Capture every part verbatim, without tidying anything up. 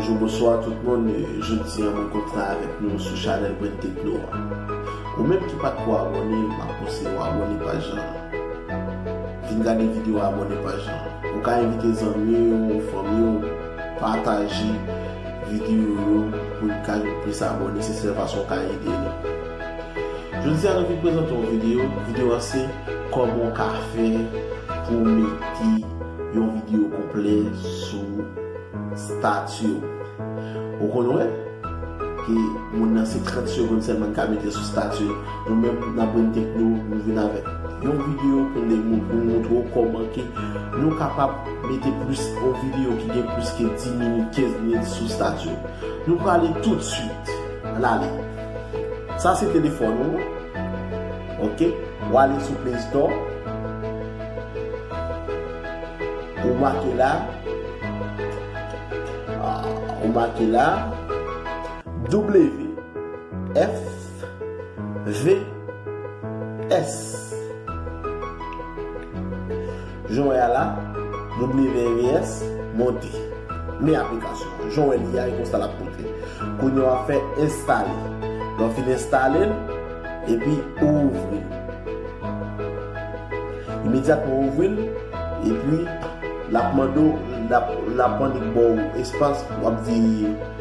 Bonjou, bonswa tout moun. Jodi a mwen kontan avèk nou sou chanèl Brain Techno a. Ou menm ki pa t ko abòne, m ap konseye w abòne paj lan. Vin gade videyo, abòne paj lan. Ou ka envite zanmi w, fanmi w, pataje videyo yo pou n ka jwenn plis abòne. Se sèl fason w ka ede nou. Jodi a nou vin prezante yon videyo. Videyo a se kòman w ka fè pou w mete yon videyo konplè sou stati w. Ou konn wè ke moun nan se trant segonn sèlman l ka mete sou stati l. Nou menm nan Brain Techno, nou vin avèk yon videyo pou nou, pou nou montre w kòman ke nou kapab mete plis, yon videyo ki gen plis ke dis minit, kenz minit sou stati w. Nou prale toutswit. Ann ale. Sa se telefòn ou. Ok. W ale sou Play Store. Ou make la. Ah, ou make la. W F V S. Jan w wè a la, W F V S monte. Men aplikasyon an. Jan w wè li a, e konsa l ap monte. Kounye a w ap fè enstale. Lè w fin enstale l, epi ou ouvri l. Imedyatman ou ouvri l, epi l ap mande w, l ap, l ap mande w ba w espas, w ap di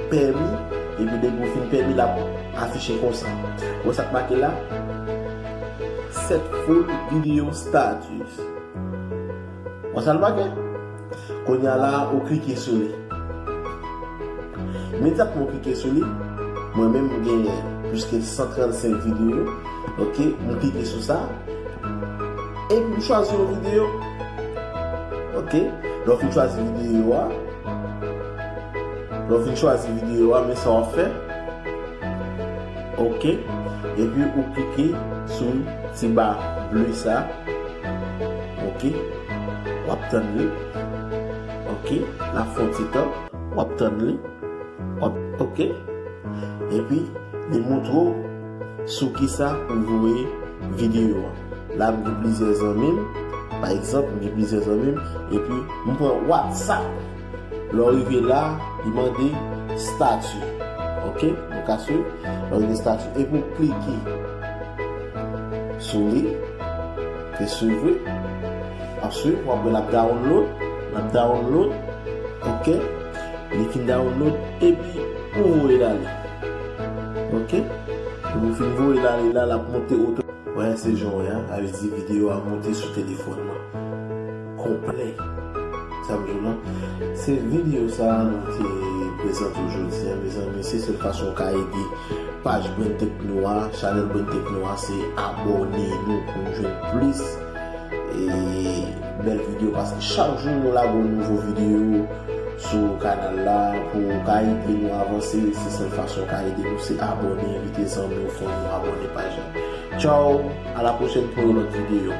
pèmi, epi depi w fin pèmi, l ap afiche konsa. Ou wè sa k make la? Set full video status. Ou wè sa l make? Kounye a la, ou klike sou li. Imedyatman ou klike sou li, mwen menm m gen plis ke san trannsenk videyo. Ok, m klike sou sa. Epi m chwazi yon videyo. Ok, lè w fin chwazi videyo a, lè w fin chwazi videyo a, men sa w ap fè. Ok, epi ou klike sou ti ba ble sa. Ok, w ap tann li. Ok, l ap fè yon ti tan. W ap tann li. W ap, ok. Epi, li montre w sou kisa pou voye videyo a. La, m gen plizyè zanmi m. Pa egzanp, m gen plizyè zanmi m. Epi, m pran WhatsApp. Lè w rive la, li mande stati. Ok? Nou ka swiv. Lè w rive stati. Epi, w klike sou li. Te swiv, wi. W ap swiv, w ap wè l ap download. L ap download. Ok? Li fin download epi ou voye l ale. Ok? Epi ou fin voye l ale la, l ap monte oto. Wè, se jan w wè a, sa vle di videyo a monte sou telefòn mwen. Konplè. Sa m di w lan. Se videyo sa a nou te prezante w jodi a, mezanmi. Se sèl fason w ka ede paj Brain Techno a, chanèl Brain Techno a, se abòne nou pou n jwenn plis e bèl videyo, paske chak jou nou lage yon nouvo videyo sou kanal la. Pou w ka ede nou avanse, se sèl fason w ka ede nou, se abòne, envite zanmi w, fanmi w abòne paj la. Tchaw, a la pwochèn pou yon lòt videyo.